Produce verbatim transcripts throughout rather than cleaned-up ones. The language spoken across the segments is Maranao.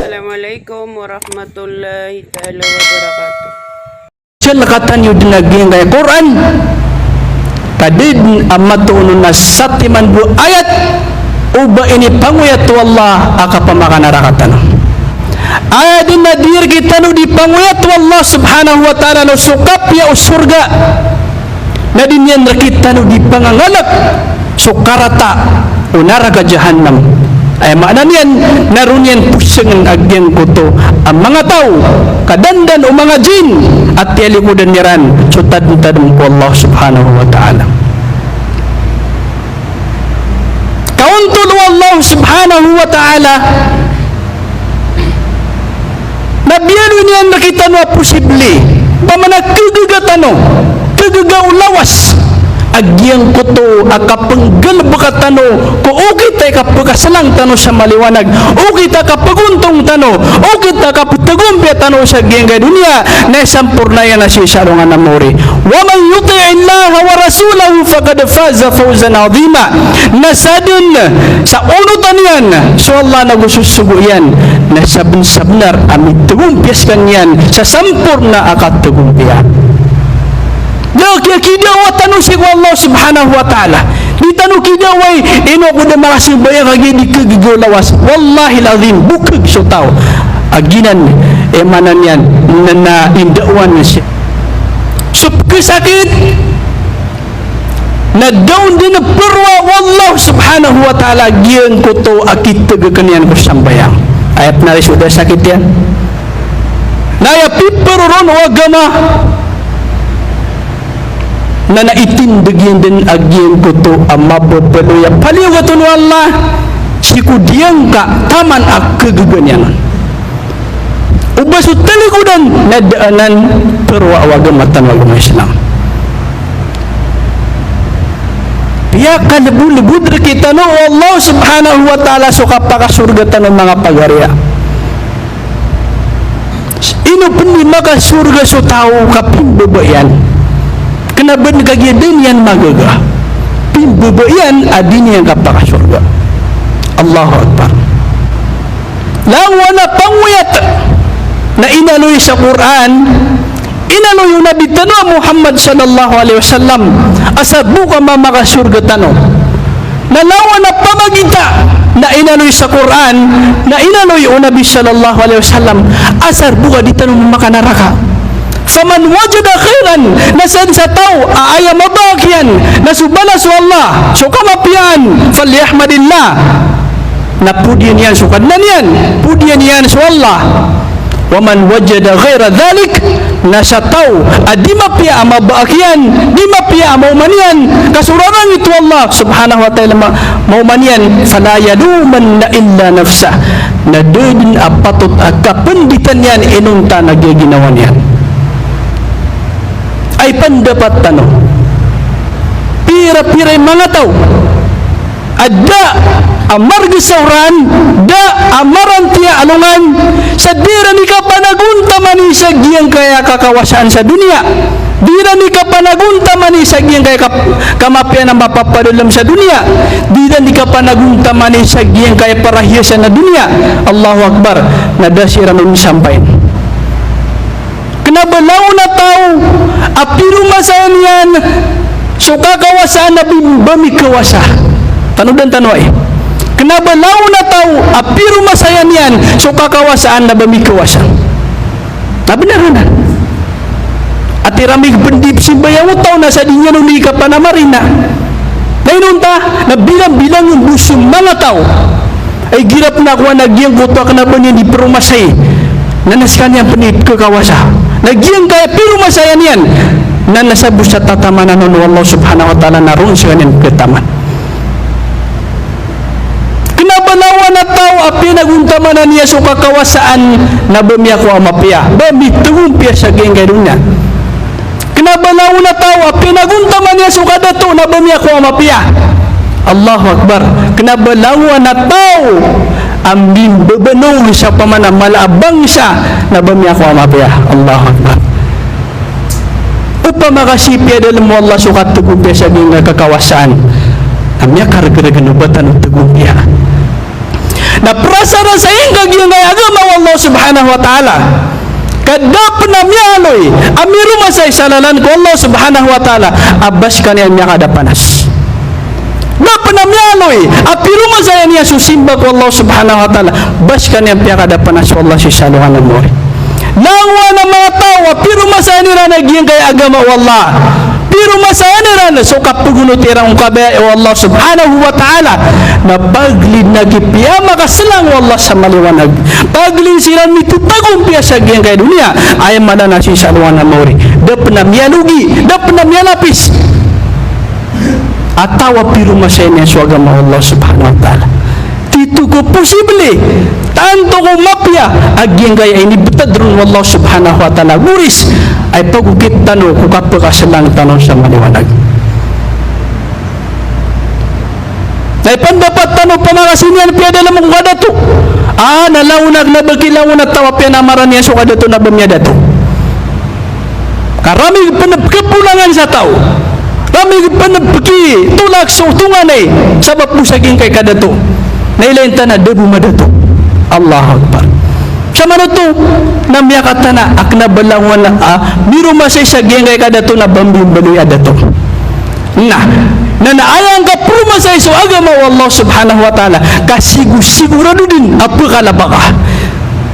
Assalamualaikum warahmatullahi taala wabarakatuh. Jalkatan iyo dn a giyangkaya Qur'an. Ka da dn a matoon on a satiman bo ayat o ba inipangoyat o Allah a kapamakanaraka tano. Aya dn a di rktano di pangoyat o Allah subhanahu wa ta'ala na so kapiya o sorga, na di niyan rktano di pangangalk so karata o naraka jahannam. Aya maana niyan na roo niyan posngn a giyangkoto a manga taw, ka dandan o manga jinn a tiyalikodan iran so tadmtadm ko Allah subhanahu wa ta'ala. Kaontol o Allah subhanahu wa ta'ala na biyaloy niyan rktano a posible, pamana kagaga tano, kagaga o lawas a giyangkoto a kapnggalbka tano ko okit a kapkaslang tano sa maliwanag, okit a kapagontong tano, okit a kaptagompiya tano sa giyangkaya doniya, na samporna iyan a sii sa alongan a maori. Wa man yuti'illaha wa rasulahu faqad faza fawzan azima. Na sadn sa onotan iyan so Allah nago so sogo iyan, na sabnsabnar a mitagompiya skaniyan sa samporna a katagompiya. Da kiyakidawa tano sii ko Allah subhanahu wa ta'ala. Di tano kidawai, ino ako da makasambayang kagiya di kagaga o lawas. Wallahil azim, bokg so taw a giyanan, aya maana niyan na, na indawan siya. So pkhasakit na da on dn parowa o Allah subhanahu wa ta'ala giyangkoto a kitagakn iyan ko sambayang. Aya pn a riso da sakit iyan. Na aya piparo ron o agama na, na itindg iyan dn a giyangkoto a mababaloy a paliyogat on o Allah sii ko diyangka taman a kagaga niyan on. O ba so talikodan na da anan parowa o agama tano a agama Islam. Piyakalbolbod rktano o Allah subhanahu wa ta'ala so kapakasorga tano, manga pagariya. Ino pn i makasorga so taw ka pimbaba iyan? Kna ba dn kagiya da niyan magaga, pimbaba iyan a di niyan kapakasorga. Allahu Akbar. Langon a pangoyat na inaloy sa Qur'an, inaloy o Nabi tano a Muhammad sallallahu alaihi wasallam, a sabok a mamakasorga tano. Na langon a pamagita na inaloy sa Qur'an, na inaloy o Nabi sallallahu alaihi wasallam, a sabok a di tano mamakanaraka. Faman wajada khairan, na sadn sa taw a aya mabaak iyan na so balas o Allah, so kamapiyaan, falyahmadillah. Na podiyan iyan so Kadnan iyan, podiyan iyan so Allah. Wa man wajada ghaira dhalik, na sa taw a di mapiya a mabaak iyan, di mapiya a maoma niyan, ka so rarangit o Allah subhanahu wa ta'ala ma-, maoma niyan, fala yalumanna illa nafsah. Na da dn a patot a kapnditan iyan inonta na giya ginawa niyan. Ay pandapat tano. Pira-pira i manga taw a da a marg sa oran, da a marantiya a alongan, sa di iran i kapanagontamani sa giyangkaya kakawasaan sa doniya. Di iran i kapanagontamani sa giyangkaya kap-, kamapiyaan a mapapadalm sa doniya. Di iran i kapanagontamani sa giyangkaya parahiyasan a doniya. Allahu Akbar. Na da siran on sampayin. Kna ba langon a taw a piromasayan iyan so kakawasaan a bi-, ba mikawasa. Tanodan tano ai. Kna ba langon a taw a piromasayan iyan so kakawasaan a ba mikawasa. Na bnar anan. Ati rami pn di pzimbayang o taw na sa di niyan on i kapanamarina. Na inonta, na bilang-bilang bo so manga taw a igira pn a kowan a giyangkoto a kna ba niyan di promasay, na na skaniyan pn i kakawasa. Na giyangkaya piromasayan iyan, na na sabot sa tatamanan on o Allah subhanahu wa ta'ala na ron skaniyan kataman. Kna ba langon a taw a piyanagontamanan iyan so kakawasaan na ba miyakowa a mapiya, ba mitagompiya sa giyangkaya doniya. Kna ba langon a taw a piyanagontaman iyan so kadato na ba miyakowa a mapiya. Allahu Akbar. Kna ba langon a taw a mimbabanog sa opama na mala a bangsa na ba miyakowa a mapiya. Allahu Akbar. Opama ka sii piyadalm o Allah so katagompiya sa giyangkaya kakawasaan, na miyakargrg o ba tano tagompiya. Na prasarasayang ka giyangkaya agama o Subhanahu wa Ta'ala. Ka da pn a miyaaloy a miromasay sa lalan ko Allah Subhanahu wa Ta'ala a ba skaniyan miyakadapanas. Da pn a miyaaloy a piromasayan iyan so simba ko Allah Subhanahu wa Ta'ala, ba skaniyan piyakadapanas o Allah sii sa alongan a maori. Langowan a manga taw a piromasayan iran a giyangkaya agama o Allah. Piromasayan iran so kapagonoti iran ko kabaya o Allah Subhanahu wa Ta'ala, na pagilid na kipiyamakaselang o Allah sa maliwanag. Pagilid siran mitotagompiya sa giyangkaya doniya, aya maana na sii sa alongan a maori. Da pn a miyalogi, da pn a miyalapis a taw a piromasayan iyan so agama o Allah Subhanahu wa Ta'ala. Tito ko posible, tanto ko mapiya a giyangkaya inibtad ron o Allah Subhanahu wa Ta'ala, goris, a ipagokit tano ko kapakaselang tano sa maliwanag. Na ipandapat tano pamakasin iyan piyadalm ko kadato. A, na langon a kna ba ki langon a taw a piyanamaran iyan so kadato na ba miyadato. Ka rami pn pkhapolangan sa taw. Rami pn pkhitolak so tonganay sabap bo sa giyangkai kadato. Na ilay tano a da bo madato. Allahu Akbar. Samanoto na miyakatana a kna ba langon a miromasay sa giyangkai kadato na ba mbimbaloy a dato. Na, na, na aya ngka promasay so agama o Allah Subhanahu wa Ta'ala, ka sigo-sigorado dn a pkhalaba ka.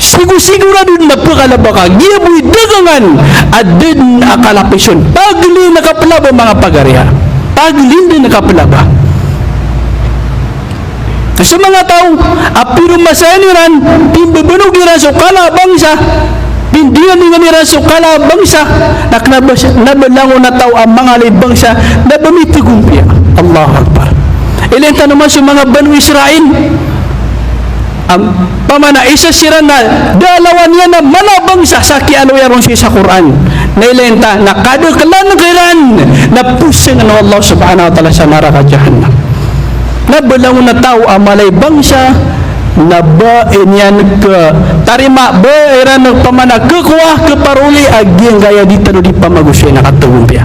Sigo-sigorado dn a pkhalaba ka. Giya bo i dagangan a da dn a kalapis on. Pagilin a kaplaba, manga pagariya. Pagilin dn a kaplaba. So manga taw a piromasayan iran, pimbabanog iran so kala a bangsa, pindinganingan iran so kala a bangsa, na kna ba, na ba langon a taw a mangalay bangsa na ba mitagompiya. Allahu Akbar. Ilay tano man so manga Banu Israil. Am, pamana isa siran na da a lawan iyan a mala a bangsa sa kiyaaloya ron sii sa Qur'an. Na ilay ta, na kadaklan kiran na posangn o Allah Subhanahu wa Ta'ala sa naraka Jahannam. Na ba langon a taw a mala i bangsa, na ba iran khatarima, ba iran pamana khakowa, khaparoli a giyangkaya di tano di pamagosayn a katagompiya.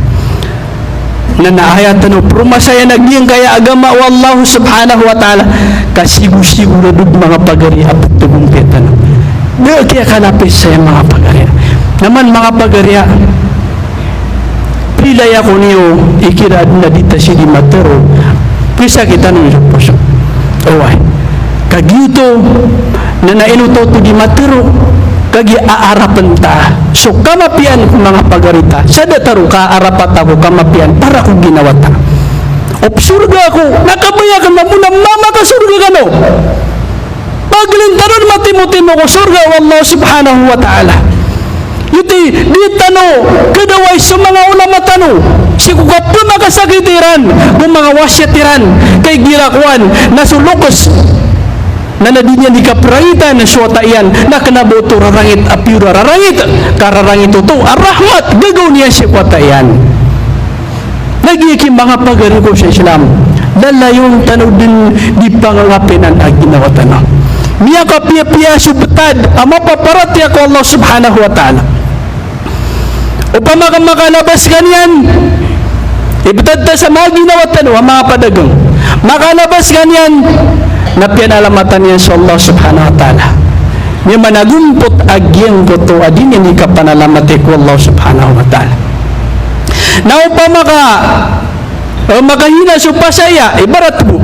Na, na aya tano promasayan a giyangkaya agama o Allah Subhanahu wa Ta'ala, ka sigo-sigorado dn, manga pagariya, a ptagompiya tano. Da a kiyakalapis saya, manga pagariya. Na man, manga pagariya, Pilaya ko niyo, igira adn a di ta sii di matero, pisakitano niyo so poso. Oway. Ka giyoto, na na ino oto di matero, kagiya aarapn ta so kamapiyaan ko manga pagari ta sa datar o kaarapa ta ko kamapiyaan para ko ginawa ta. O psorga ako, na kabaya akn mambo na mamakasorga kano. Pagilin tano dn matimotimo ko sorga o Allah Subhanahu wa Ta'ala. Giyoto i di tano khadawai so manga ulama tano sii ko kapmakasakit iran ko manga wasiyat iran, ka igira kowan na so loks na na di niyan di kaprarangitan so wata iyan, na kna ba oto rarangit a piyorararangit, ka rarangit oto a rahmat gagaw niyan sii ko wata iyan. Lagid aki, manga pagari ko sa Islam, lalayon tano dn di pangangapinan a ginawa tano. Miyakapiyapiya so btad a mapaparatiyaya ko Allah Subhanahu wa Ta'ala. Opama ka makalabas skaniyan, ibtad ta sa manga ginawa tano a manga padagang. Makalabas skaniyan, na piyanalamatan iyan so Allah Subhanahu wa Ta'ala. Miyamanagompot a giyangkoto a di niyan di kapanalamati ko Allah Subhanahu wa Ta'ala. Na opama ka, eh, makahina so pasaya, ibarat bo,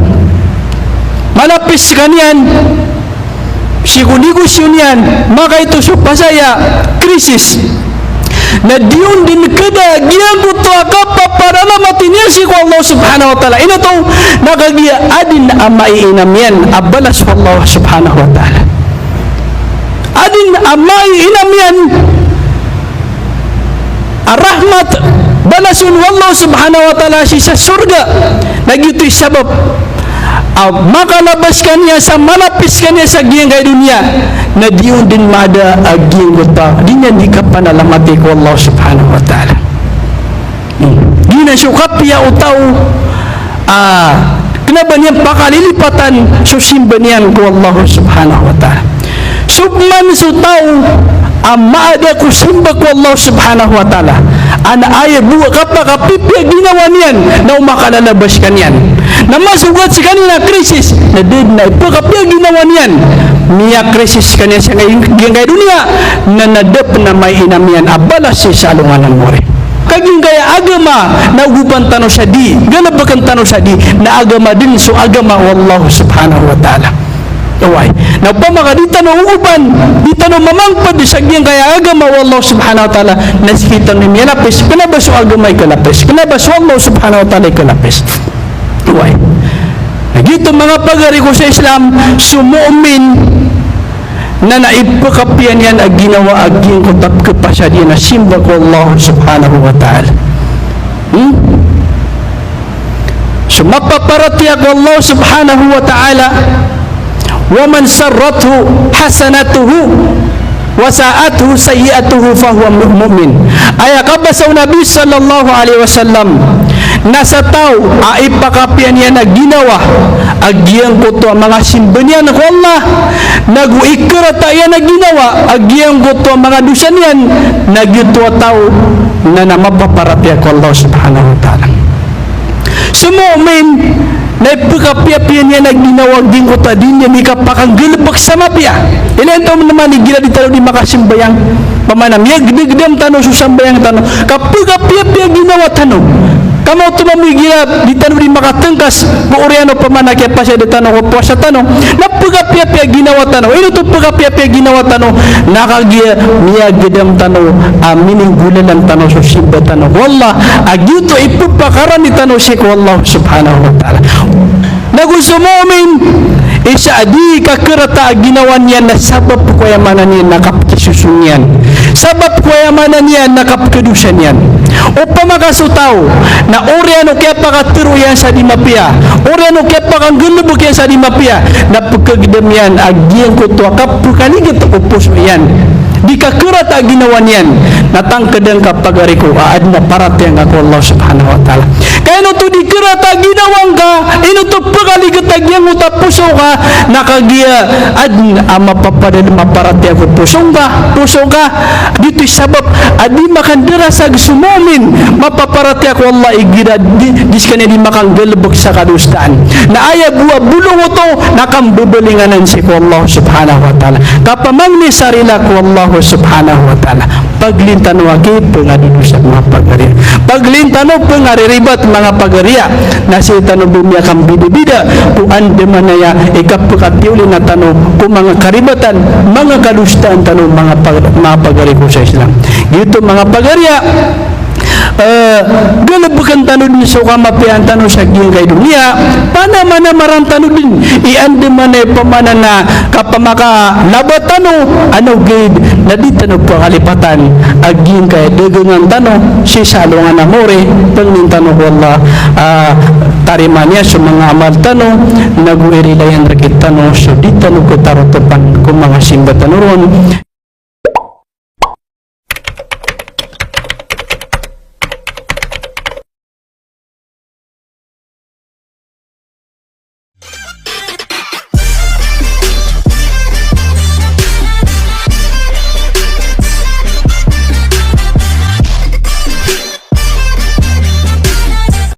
malapis skaniyan sii ko negosyo niyan, makaito so pasaya, krisis. Na di on dn khada giyangkoto a kapapanalamati niyan sii ko Allah Subhanahu wa Ta'ala. Ino oto? Na kagiya adn a maiinam iyan a balas o Allah Subhanahu wa Ta'ala. Adn a maiinam iyan a rahmat, balas on o Allah Subhanahu wa Ta'ala sii sa sorga. Na giyoto i sabap a makalabas skaniyan sa malapis skaniyan sa giyangkai doniya, na di on dn maada a giyangkoto a di niyan di kapanalamati ko Allah Subhanahu wa Ta'ala. Hmm. Giyanan so kapiya o taw a kna ba niyan pakalilipatan so simba niyan ko Allah Subhanahu wa Ta'ala. So pman so taw a maada ko simba ko Allah Subhanahu wa Ta'ala, a na aya bo a kapakapipiya ginawa niyan na o makalalabas skaniyan. Na masogat skaniyan a krisis, na da dn a ipkhapiya a ginawa niyan, miyakrisis skaniyan sangkai a giyangkai a doniya, na da pn a maina iyan a balas sii sa alongan a mori. Ka giyangkai a agama na ogopan tano sa di, galbkn tano sa di, na agama dn so agama o Allah subhanahu wa ta'ala. Oway. Na opama ka di tano ogopan, di tano mamangpd sa giyangkai a agama o Allah subhanahu wa ta'ala, na sii tano miyalapis, kna ba so agama i kalapis, kna ba so Allah subhanahu wa ta'ala i kalapis. Oway. Na giyoto manga pagari ko sa Islam, so mu'min na na ipkhapiya niyan a ginawa a giyangkoto a pkhapasad iyan a simba ko Allah subhanahu wa ta'ala. Hmm? So mapaparatiyaya ko Allah subhanahu wa ta'ala, wa man sarrathu hasanatuhu wa sa'athu sayyi'atuhu fahuwa mu-, mu'min. Aya kabasa o Nabi sallallahu alaihi wasallam, na sa taw a ipkhapiya niyan a ginawa a giyangkoto a manga simba niyan ko Allah, nago ikrata iyan a ginawa a giyangkoto a manga dosa niyan, na giyoto a taw na na mapaparatiyaya ko Allah subhanahu wa ta'ala. So mu'min na ipkhapiyapiya niyan a ginawa a giyangkoto a di niyan di kapakanggalbk sa mapiya. Ilay tano man igira di tano di makasambayang. Opama na miyagdagdam tano so sambayang tano, ka pkhapiyapiya a ginawa tano. Ka maoto mambo igira di tano di makatngkas ko oriyan, opama na kiyapasad tano ko powasa tano, na pkhapiyapiya a ginawa tano. Ino oto pkhapiyapiya a ginawa tano? Na kagiya miyagdam tano a mininggolalan tano so simba tano ko Allah, a giyoto i pphakaran tano sii ko Allah subhanahu wa ta'ala. Nago so mu'min, isa a di kakrata a ginawa niyan na sabap ko aya maana niyan na kapkhisoson iyan, sabap ko aya maana niyan na kapkhadosa niyan. Opama ka so taw na oriyan o kiyapakatharo iyan sa di mapiya, oriyan o kiyapakanggalbk iyan sa di mapiya, na pkhagdam iyan a giyangkoto a kapkhaligit ko poso iyan. Di kakrata a ginawa niyan, na tangkd angka pagari ko a adn a paratiyaya ngka ko Allah subhanahu wa ta'ala. Ka ino oto di krata a ginawa ngka, ino oto pkhaligit a giyangkoto a poso ka, na kagiya adn a mapapadalm a paratiyaya ko poso ngka, poso ka, giyoto i sabap a di makandarasag so mu'min, mapaparatiyaya ko Allah igira di, di skaniyan di makanggalbk sa kadosaan. Na aya bo a bolong oto na kambabalingan sii ko Allah subhanahu wa ta'ala. Kapamangni sa rila ko Allah subhanahu wa ta'ala. Paglin tano a kipngadodosa manga pagariya. Paglin tano pngariribat manga pagariya. Na sii tano bo miyakambidabida ko andamanaya i kapkhapiyolinga tano ko manga karibatan, manga kadosaan tano, manga pag-, manga pagari ko sa Islam. Giyoto manga pagariya, eh, galbkn tano dn so kamapiyaan tano sa giyangkai a doniya, panamanamaran tano dn i andamanaya, opama na kapamakalaba tano, ano gid na di tano pkhalipatan a giyangkai a dagangan tano sii sa alongan a mori, pangnin tano ko Allah a tarimaan iyan so manga amal tano, nago irilayan rktano so di tano katarotopan ko manga simba tano ron.